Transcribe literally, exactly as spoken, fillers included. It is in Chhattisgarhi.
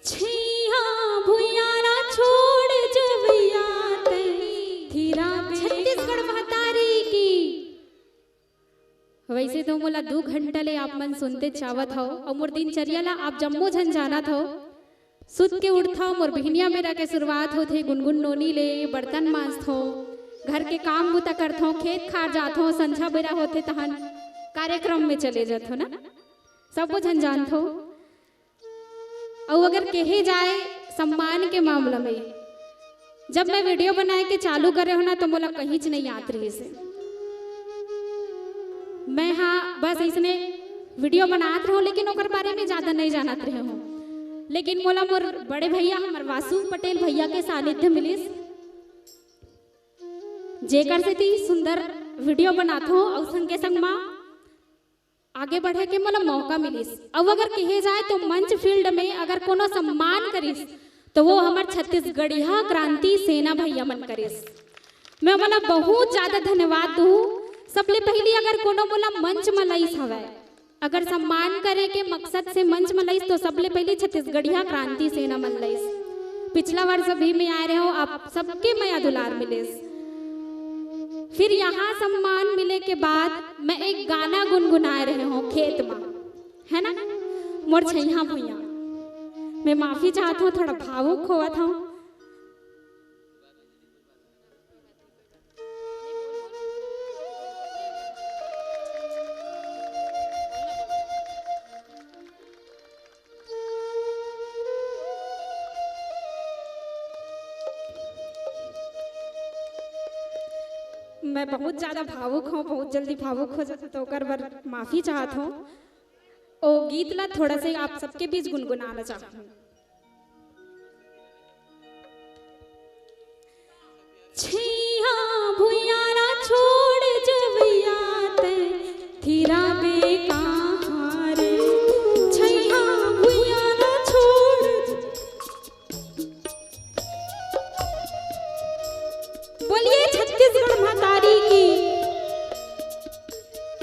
छैया भुइयां ला छोड़ जवइया ते, थिरा बे छत्तीसगढ़ महतारी की। वैसे तो मोला दू घंटा ले आप मन सुनते चावत हव, अउ मोर दिनचर्या ला आप जम्मो झन जानत हव। सुत के उठथव, मोर बिहनिया बेरा के शुरुआत होथे गुनगुन नोनी ले, बर्तन मांजथव, घर के काम बूता करथव, खेत खार जाथव, संझा बेरा होथे तहन कार्यक्रम में चले जाथव ना, सबो झन जानथव। अउ अगर कहे जाए सम्मान के मामला में, जब मैं वीडियो बनाए के चालू करे हूं ना, तो मोला कहींच नहीं याद रहिस हे। मैं हाँ बस इसने वीडियो बनात रहूं, लेकिन ओकर बारे में ज्यादा नहीं जानत रहे हूं। लेकिन मोला मोर बड़े भैया, हमर वासु पटेल भैया के सानिध्य मिलिस, जेकर सेती सुंदर वीडियो बनात हूं अउ संगे संग मा आगे बढ़े के मोला मौका मिलिस। अउ अगर कहे जाए तो मंच फील्ड में अगर कोनो सम्मान करिस, तो वो हमर छत्तीसगढ़िया क्रांति सेना भैया मन करिस। मैं मोला बहुत ज्यादा धन्यवाद दूं। सबले पहली अगर कोनो मोला मंच म लइस हवय, अगर सम्मान करे के मकसद से मंच म लइस, तो सबले पहली छत्तीसगढ़िया क्रांति सेना मन लइस। पिछला वर्ष भी मैं आए रहे हूं, आप सबके मया दुलार मिलिस। फिर यहाँ सम्मान मिले के बाद मैं एक गाना गुनगुनाए रहे हूं खेत म, है ना, मोर छैया भुइयां। मैं माफी चाहत हूं, थोड़ा भावुक होवत हूं। मैं बहुत ज्यादा भावुक हूँ, बहुत जल्दी भावुक हो जाता, तो ओकर बर माफी चाहत हूँ। ओ गीत ला थोड़ा से आप सबके बीच गुनगुनाना चाहूँ। छैया भुइयां ला छोड़ जवइया ते, थिरा बे कहाँ रे। छैया भुइयां ला छोड़। बोलिए छत्तीसगढ़ माता